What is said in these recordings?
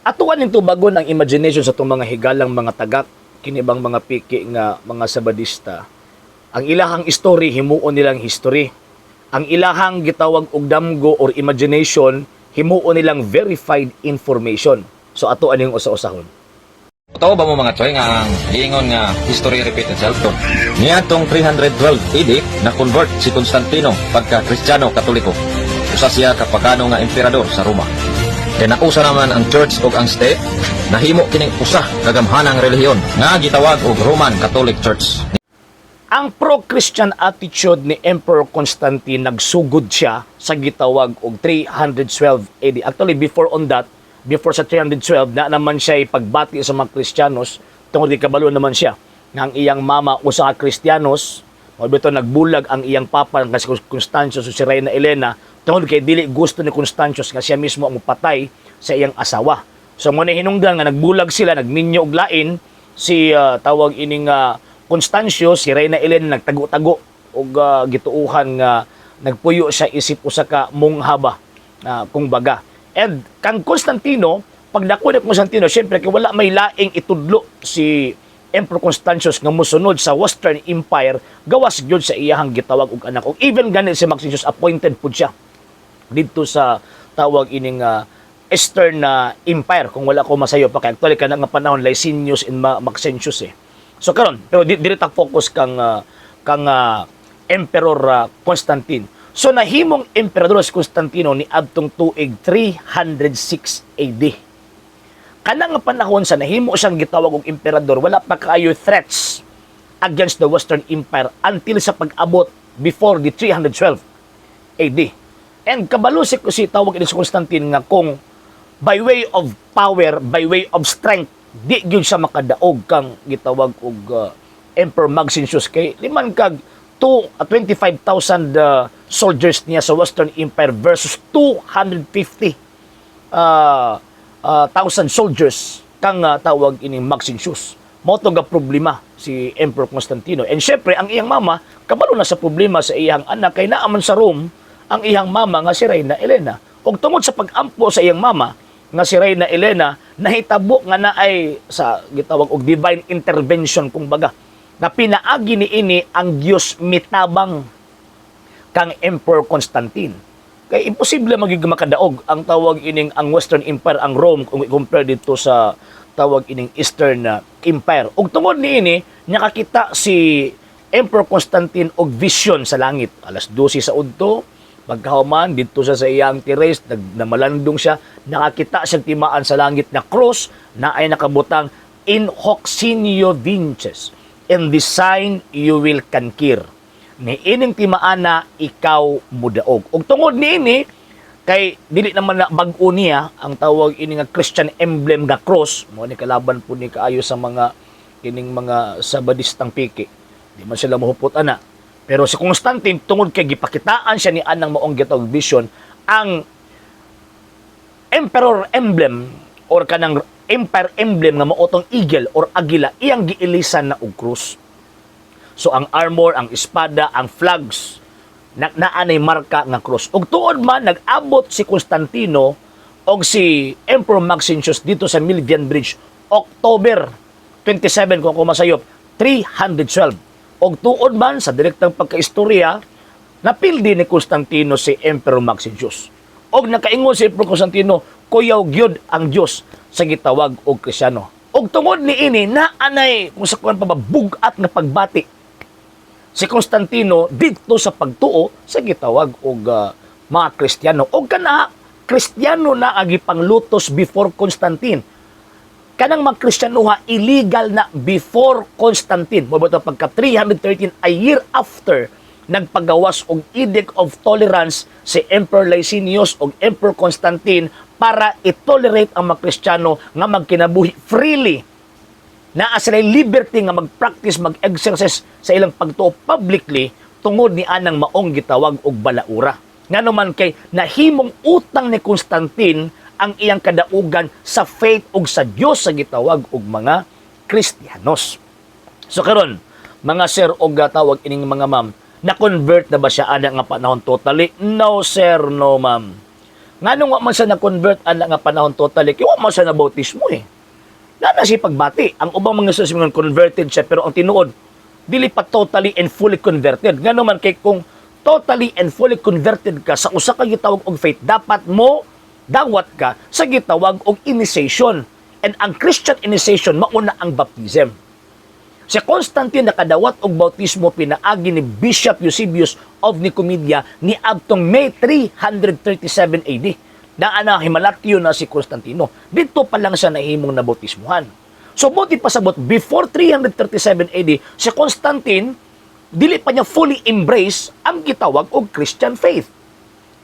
Atuan ning tubagon ang imagination sa atong mga higalang mga tagak, kini bang mga piki nga mga Sabadista. Ang ilahang story, himuon nilang history. Ang ilahang gitawag og damgo or imagination, himuon nilang verified information. So ato aning usa-usahon. Totoo ba mo, mga choy, nga ang giingon nga history repeat itself to? Niadtong 312 AD, na-convert si Constantino pagka Kristiyano Katoliko. Usa siya ka pagano nga emperador sa Roma. Kay nausa naman ang church ug ang state, nahimo kining usa ka gamhanang relihiyon nga gitawag og Roman Catholic Church. Ang pro-Christian attitude ni Emperor Constantine, nagsugod siya sa gitawag og 312 AD. Actually, before on that, before sa 312, na naman siya pagbati sa mga Kristiyanos tungod kay kabalo naman siya nga ang iyang mama usa ka Kristiyanos. Mao bitaw nagbulag ang iyang papa nga si Constantius o si Reyna Elena tungod kay dili gusto ni Constantius nga siya mismo ang mupatay sa iyang asawa. So mo na hinungdan nga nagbulag sila, nagminyo og lain si tawag ining Constantius, si Reyna Elena nagtago-tago og gituuhan nga nagpuyo siya isip usa ka munghaba kung baga. And kang Constantino, pagdako ni Constantino, syempre kay wala may laing itudlo si Emperor Constantius nga mosunod sa Western Empire gawas gyud sa iyahang gitawag og anak. Og even gani si Maxentius, appointed pud siya didto sa tawag ining Eastern Empire kung wala ko masayo pa, kay actually kana nga panahon Licinius and Maxentius eh. So karon, pero diri ta focus kang Emperor Constantine. So nahimong emperador si Constantino ni adtong tuig 306 AD. Kana nga panahon sa nahimo siyang gitawag og emperador, wala pa kaayo threats against the Western Empire until sa pag-abot before the 312 AD. And kabalo si tawag ini si Constantine nga kung by way of power, by way of strength, di gyud siya makadaog kang gitawag og Emperor Maxentius kay liman kag 25,000 soldiers niya sa Western Empire versus 250 thousand soldiers kang tawag ining Maxentius. Mao to ga problema si Emperor Constantino. And syempre, ang iyang mama, kabalo na sa problema sa iyang anak kay naa man sa Rome ang iyang mama nga si Reyna Elena. Og tungod sa pag-ampo sa iyang mama nga si Reyna Elena, nahitabo nga naay sa gitawag og divine intervention kung baga, na pinaagi ni ini ang Dios mitabang kang Emperor Constantine. Kay imposible magig makadaog ang tawag ining ang Western Empire, ang Rome, kung i-compare dito sa tawag ining Eastern Empire. Ug tungod niini, nakakita si Emperor Constantine og vision sa langit. Alas 12 sa udto, pagkahuman didto siya sa iyang terrace, namalandong siya, nakakita siyang timaan sa langit na cross na ay nakabutang "In hoc signo vinces", "In this sign you will conquer". Ni ining timaana ikaw mudaog. Ug tungod niini, kay dili naman na bag-o niya ang tawag ini nga Christian emblem nga cross, mo ni kalaban po ni kaayo sa mga kining mga Sabadistang piki. Di man sila mohupot ana. Pero si Constantine, tungod kay gipakitaan siya ni anang maong gitawag vision, ang emperor emblem or kanang empire emblem nga mao tong eagle or agila, iyang giilisan na og krus. So ang armor, ang espada, ang flags na naanay marka nga cross. Ug tuod man nag-abot si Constantino og si Emperor Maxentius dito sa Milvian Bridge October 27, kung ako masayop, 312. Og tuod man sa direktang pagkaistorya, napildi ni Constantino si Emperor Maxentius. Og nakaingon si Emperor Constantino, kuyaw gyud ang Dios sa gitawag og Krisyano. Og tungod niini, naanay kung sa kuan pa ba bug-at nga pagbati si Constantino didto sa pagtuo sa gitawag og mga Kristiyano. Og kana Kristiyano na agi panglutos before Constantine. Kanang mga Kristiyanoha, illegal na before Constantine. Mo ba pagka 313, a year after, nagpagawas og Edict of Tolerance si Emperor Licinius og Emperor Constantine para i-tolerate ang mga Kristiyano nga magkinabuhi freely, naa sila liberty nga mag-practice, mag-exercise sa ilang pagtuo publicly tungod ni anang maong gitawag og balaura. Ngano man kay nahimong utang ni Constantine ang iyang kadaugan sa faith ug sa Dios sa gitawag og mga Kristiyanos. So karon, mga sir og tawag ining mga ma'am, na-convert na ba siya ana nga panahon totally? No sir, no ma'am. Nganong wa man siya na-convert ana nga panahon totally? Kay wa man siya na bautismo eh. Na na siya pagbati. Ang ubang mga source mga converted siya, pero ang tinuod dili pa totally and fully converted. Ngano man kay kung totally and fully converted ka sa usa ka gitawag og faith, dapat mo dawat ka sa gitawag og initiation. And ang Christian initiation mauna ang baptism. Si Constantine nakadawat og bautismo pinaagi ni Bishop Eusebius of Nicomedia ni adtong May 337 AD. Naa na himalatyo na si Constantino. Dito pa lang siya nahimong nabautismuhan. So buot ipasabot, before 337 AD, si Constantine dili pa niya fully embrace ang gitawag og Christian faith.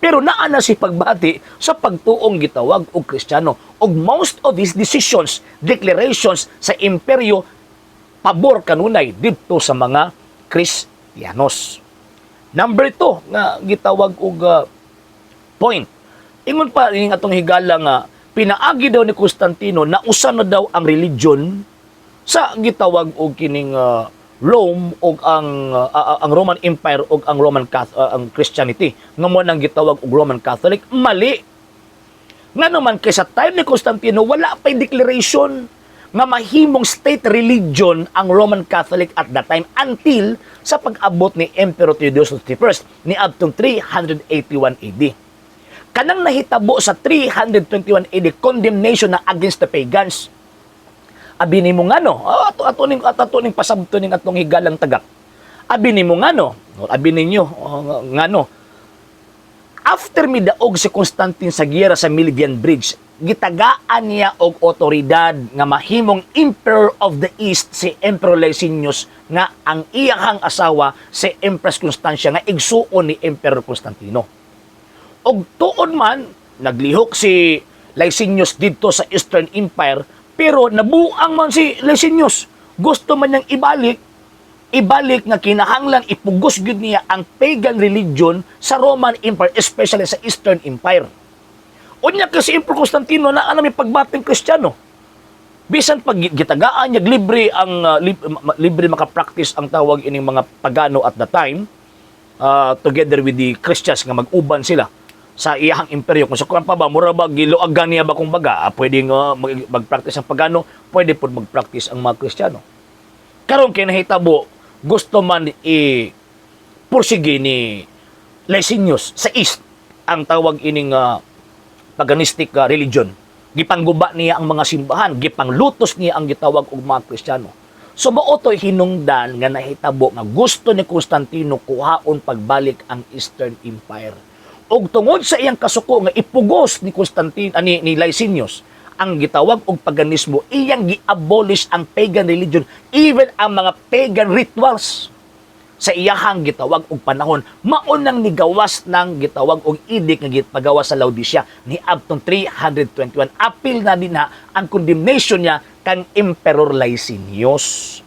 Pero naa na si pagbati sa pagtuong gitawag og Kristiyano. Og most of his decisions, declarations sa imperyo pabor kanunay didto sa mga Kristiyanos. Number 2 nga gitawag og point. Ingon pa ning atong higala nga pinaagi daw ni Constantino na usa na daw ang religion sa gitawag og kining Rome og ang Roman Empire og ang Roman Cath- ang Christianity nga mo nang gitawag og Roman Catholic. Mali. Ngano man kay sa time ni Constantino wala pay declaration nga mahimong state religion ang Roman Catholic at that time until sa pag-abot ni Emperor Theodosius I ni adtong 381 AD. Kanang nahitabo sa 321 AD, condemnation na against the pagans. Abi nimo ngano? Oh, ato ning pasabto ning atong higalang tagak. Abi nimo ngano? Or abi ninyo, oh, ngano? After midaog si Constantine sa giyera sa Milvian Bridge, gitagaan niya og otoridad nga mahimong Emperor of the East si Emperor Licinius nga ang iyahang asawa si Empress Constancia nga igsuon ni Emperor Constantino. Og tuod man, naglihok si Licinius didto sa Eastern Empire, pero nabuang man si Licinius. Gusto man niyang ibalik ibalik nga kinahanglan ipugos gyud niya ang pagan religion sa Roman Empire, especially sa Eastern Empire. Unya kasi Emperor Constantino na may pagbating Kristiyano. Bisan pag gitagaan niya libre ang libre maka-practice ang tawag ining mga pagano at the time together with the Christians nga mag-uban sila sa iyahang imperyo. Kung sa kuan pa ba, mura ba giluagan niya ba kung baga, pwede nga mag-practice ang pagano, pwede pud mag-practice ang mga Kristiyano. Karon kay nahitabo, gusto man i pursige ni Licinius sa East ang tawag ining paganistic religion. Gipangguba niya ang mga simbahan, gipanglutos niya ang gitawag og mga Kristiyano. So mao to'y hinungdan nga nahitabo nga gusto ni Constantino kuhaon pagbalik ang Eastern Empire. Og tungod sa iyang kasuko nga ipugos ni Constantine ani ni Licinius ang gitawag og paganismo, iyang gi-abolish ang pagan religion, even ang mga pagan rituals sa iyahang gitawag og panahon. Mao nang nigawas ng gitawag og edict nga gipagawas sa Laodicea ni adtong 321. Apil na din na ang condemnation niya kang Emperor Licinius.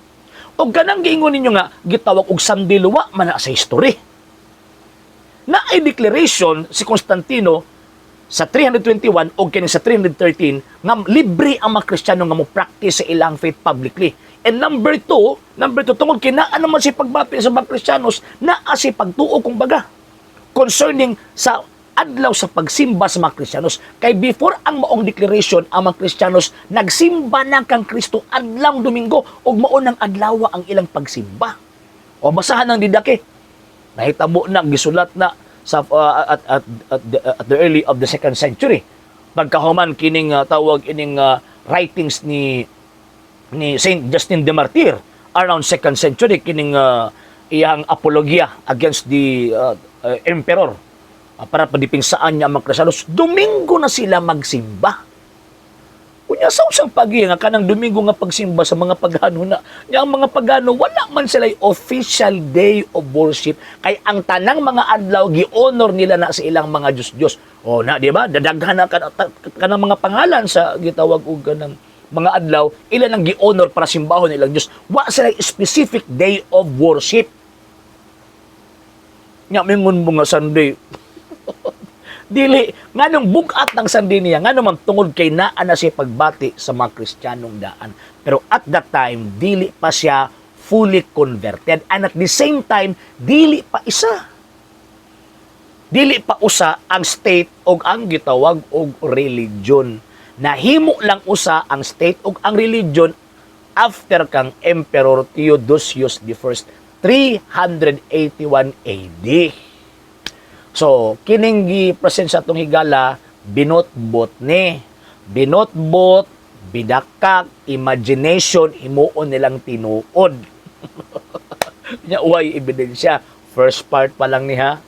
Og kanang giingon ninyo nga gitawag og Sunday law, wa man na sa history. Naay declaration si Constantino sa 321 o kini sa 313 nga libre ang mga Kristiyano nga mo practice sa ilang faith publicly. And number two, tungod kay naa naman si pagbati sa mga Kristiyanos, naa si pagtuo kung baga concerning sa adlaw sa pagsimba sa mga Kristiyanos. Kay before ang maong declaration, ang mga Kristiyanos nagsimba na kang Kristo adlaw Domingo ug mao nang adlaw ang ilang pagsimba. O basahan ng didake. Nahitabo na, gisulat na sa at the early of the second century. Pagkahuman kining tawag ining writings ni Saint Justin the Martyr around second century, kining iyang apologia against the emperor para padipinsaan niya ang mga Kristiyanos, Domingo na sila magsimba. Unya sa usang pagi nga kanang Domingo nga pagsimba sa mga pagano na nya ang mga pagano wala man sila official day of worship kay ang tanang mga adlaw gi-honor nila na sa ilang mga Diyos-Diyos. O na, di ba? Dadaghan na kanang mga pangalan sa gitawag og kanang mga adlaw ila nang gi-honor para simbahon ilang Diyos. Wa sila specific day of worship. Nya mingon mo nga Sunday. Dili, nganong bugat ng Sunday niya, ngano man tungod kay naa na siya pagbati sa mga Kristiyanong daan. Pero at that time, dili pa siya fully converted. And at the same time, dili pa isa. Dili pa usa ang state og ang gitawag og religion. Nahimo lang usa ang state og ang religion after kang Emperor Theodosius I, 381 AD. So, kining gi-present sa atong higala, binotbot ni. Binotbot, bidakak, imagination, himuon nilang tinuod. Nya uway ebidensya. First part pa lang ni ha.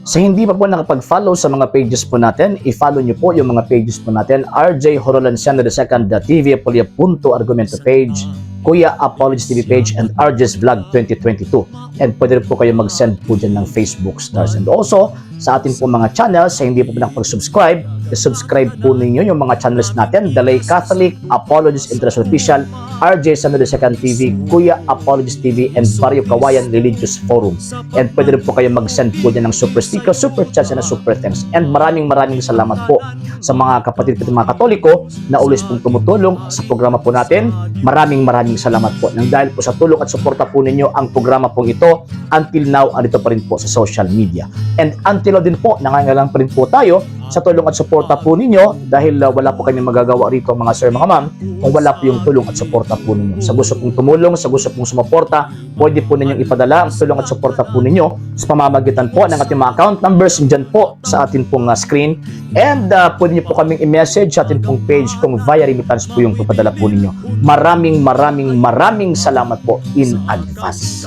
Sa hindi pa po nakapag-follow sa mga pages po natin, i-follow nyo po yung mga pages po natin. RJ Horolanciano II, the TV Apolia Punto Argumento page, Kuya Apologies TV page, and RJ's Vlog 2022. And pwede rin po kayo mag-send po dyan ng Facebook stars. And also, sa atin po mga channels, sa hindi po nakapag-subscribe, i-subscribe po ninyo yung mga channels natin: The Lay Catholic, Apologies International Official, RJ Samuel II TV, Kuya Apologies TV, and Barrio Kawayan Religious Forum. And pwede rin po kayo mag-send po dyan ng super sticker, super chats, and super thanks. And maraming maraming salamat po sa mga kapatid po, mga Katoliko na always pong tumutulong sa programa po natin. Maraming maraming salamat po. Nang dahil po sa tulong at suporta po ninyo, ang programa pong ito until now andito pa rin po sa social media. And until now din po, nangangailangan pa rin po tayo sa tulong at suporta po ninyo dahil wala po kami magagawa rito, mga sir, mga ma'am, kung wala po yung tulong at suporta po ninyo. Sa gusto pong tumulong, sa gusto pong sumuporta, pwede po ninyong ipadala ang tulong at suporta po ninyo sa pamamagitan po ng ating mga account numbers dyan po sa atin pong screen. And pwede niyo po kaming i-message sa atin pong page kung via remittance po yung papadala po ninyo. Maraming maraming maraming salamat po in advance.